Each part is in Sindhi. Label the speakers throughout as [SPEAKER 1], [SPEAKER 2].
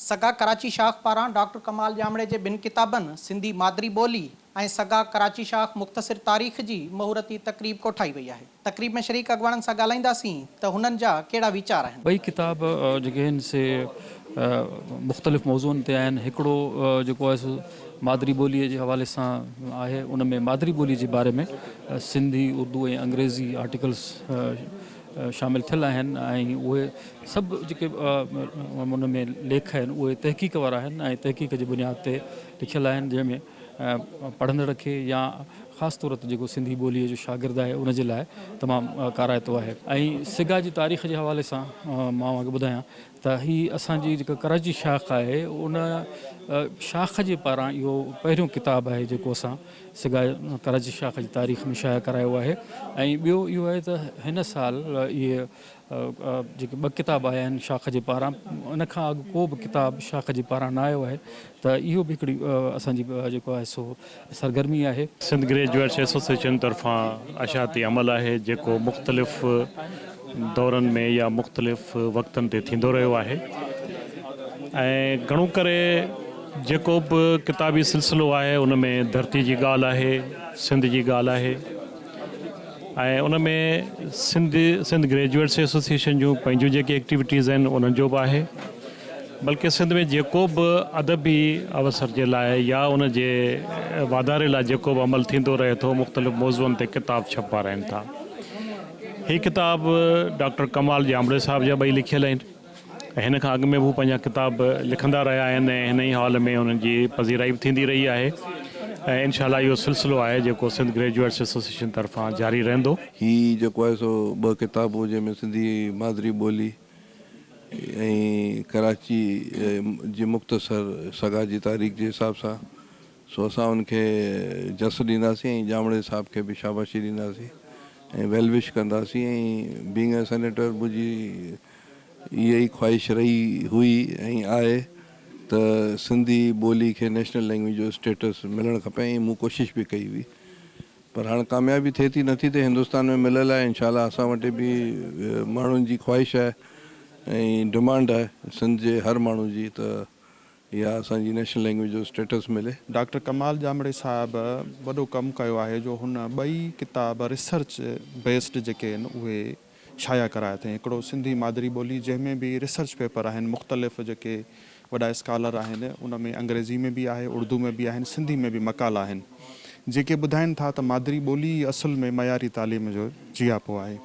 [SPEAKER 1] سگا ڪراچي شاخ پاران ڊاڪٽر ڪمال ڄامڙي جي ٻن ڪتابن سنڌي مادري ٻولي ۽ سگا ڪراچي شاخ مختصر تاريخ جي مهورتي تقريب ڪوٺائي وئي آهي. تقريب ۾ شريڪ اڳواڻن سان ڳالهائينداسين ته هنن جا ڪهڙا ويچار آهن.
[SPEAKER 2] ٻئي ڪتاب جيڪي آهن سي مختلف موضوعن تي آهن. هڪڙو جيڪو آهي سو مادري ٻوليء جي حوالي سان آهي. ان ۾ مادري ٻوليء جي باري ۾ سنڌي، اردو ۽ انگريزي آرٽيڪلس شامل ٿيل آهن ۽ اهي سڀ جيڪي ان ۾ ليک آهن اهي تحقيق وارا آهن ۽ تحقيق جي بنياد تي لکيل آهن جنهن ۾ پڙهندڙ کي يا خاص طور تي جيڪو سنڌي ٻوليء جو شاگرد آهي ان جي لاء تمام ڪارائتو آهي ۽ سگا جي تاريخ جي حوالي سان مان اوهان کي ٻڌايان ته هي اسان جي جيڪا ڪراچي شاخ آهي ان شاخ جي پاران اهو پهريون ڪتاب آهي جيڪو اسان سگا ڪراچي شاخ جي تاريخ ۾ شايع ڪرايو آهي ۽ ٻيو اهو آهي ته هن سال اهي جيڪي ٻه ڪتاب آيا آهن شاخ جي پاران ان کان اڳ ڪو به ڪتاب شاخ جي پاران نه آيو آهي ته اهو به هڪڙي اسان جي جيڪو آهي سو سرگرمي آهي.
[SPEAKER 3] سنڌ گريجوئيٽس ايسوسيئيشن طرفان اشاعتي عمل آهي جيڪو مختلف دورن ۾ يا مختلف وقتن تي ٿيندو رهيو آهي ۽ گهڻو ڪري جيڪو به ڪتابي سلسلو آهي ان ۾ ڌرتي جي ڳالهه آهي، سنڌ جي ڳالهه آهي ۽ ان ۾ سنڌ سنڌ گريجوئيٽس ايسوسيئيشن جون پنهنجون جيڪي ايڪٽيوٽيز آهن انهن جو به آهي بلڪه سنڌ ۾ جيڪو به ادبي اوسر جي لاء يا ان جي واڌاري لاء جيڪو به عمل ٿيندو رهي ٿو مختلف موضوعن تي ڪتاب ڇپبا رهن ٿا. هي ڪتاب ڊاڪٽر ڪمال ڄامڙي صاحب جا ٻئي لکيل آهن. ۽ هن کان اڳ ۾ به هو پنهنجا ڪتاب لکندا رهيا آهن ۽ هن ئي هال ۾ انهن جي پذيرائي به ٿيندي رهي آهي ۽ انشاء الله اهو سلسلو آهي جيڪو سنڌ گريجوئيٽس ايسوسيئيشن طرفان جاري رهندو.
[SPEAKER 4] هي جيڪو آهي سو ٻه ڪتاب هو جنهن ۾ سنڌي مادري ٻولي ۽ ڪراچي جي مختصر سگا جي تاريخ جي حساب سان سو اسان ان کي جس ڏينداسين ۽ ڄامڙي صاحب کي به شاباشي ڏينداسين ۽ ويل وش ڪنداسين ۽ بينگ اي سينيٽر منهنجي اها ئي خواهش رهي هئي ۽ آهي ته سنڌي ٻولي کي نيشنل لينگويج جو اسٽيٽس ملڻ کپي ۽ مون ڪوشش به ڪئي هئي پر هاڻ ڪاميابي ٿئي ٿي نٿي ٿئي هندستان ۾ مليل آهي انشاء الله اسان وٽ به ماڻهن جي خواهش آهي ۽ ڊمانڊ آهي سنڌ جي هر ماڻهو جي ته اها اسان جي نيشنل لينگويج جو اسٽيٽس ملي.
[SPEAKER 5] ڊاڪٽر ڪمال ڄامڙي صاحب وڏو ڪم ڪيو آهي جو هن ٻئي ڪتاب ريسرچ بيسڊ جيڪي آهن اهي شايع ڪرايا اٿئين. هڪڙو سنڌي مادري ٻولي جنهن ۾ به ريسرچ پيپر آهن مختلف جيڪي وڏا اسڪالر آهن ان ۾ انگريزي ۾ به آهي اردو ۾ به آهن سنڌي ۾ به مقالا آهن جيڪي ٻڌائين ٿا ته مادري ٻولي ئي اصل ۾ معياري تعليم جو جياپو آهي.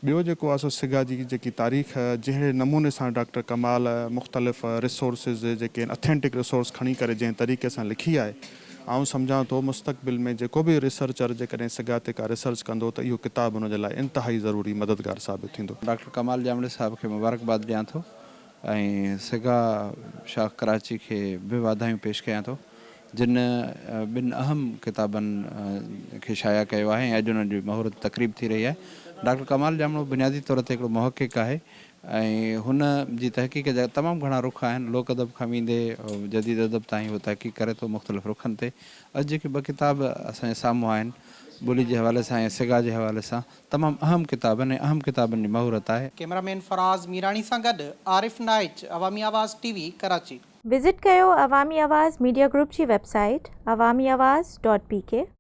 [SPEAKER 5] ٻيو جيڪو آهي سو سگا جي جيڪي تاريخ جهڙي نموني سان ڊاڪٽر ڪمال مختلف ريسورسز جيڪي آهن اٿينٽڪ ريسورس کڻي ڪري جنهن طريقي سان لکي آهي آئون سمجهان ٿو مستقبل ۾ جيڪو به ريسرچر جيڪڏهن سگا تي ڪا ريسرچ ڪندو ته اهو ڪتاب ان جي لاء انتهائي ضروري مددگار ثابت ٿيندو.
[SPEAKER 6] ڊاڪٽر ڪمال ڄامڙي صاحب کي مبارڪباد ڏيان ٿو ۽ سگا شاخ ڪراچي کي به واڌايون پيش ڪيان ٿو. جن ٻن اهم ڪتابن کي شايع ڪيو آهي ۽ اڄ انهن جي مهورت تقريب ٿي رهي آهي. ڊاڪٽر ڪمال ڄامڙو بنيادي طور تي هڪڙو محقق آهي ۽ هن جي تحقيق جا تمام گهڻا رخ آهن. لوڪ ادب کان ويندي جديد ادب تائين هو تحقيق ڪري ٿو مختلف رخن تي. اڄ جيڪي ٻه ڪتاب اسان جي سامهون آهن ٻولي جي حوالي سان ۽ سگا جي حوالي سان تمام اهم ڪتاب آهن ۽ اهم ڪتابن جي مهورت آهي.
[SPEAKER 1] ڪئميرا مين فراز ميراڻي سان گڏ عارف نائچ، عوامي آواز ٽي وي، ڪراچي.
[SPEAKER 7] وزٽ ڪيو عوامي آواز ميڊيا گروپ جي website Awami Awaz dot P K.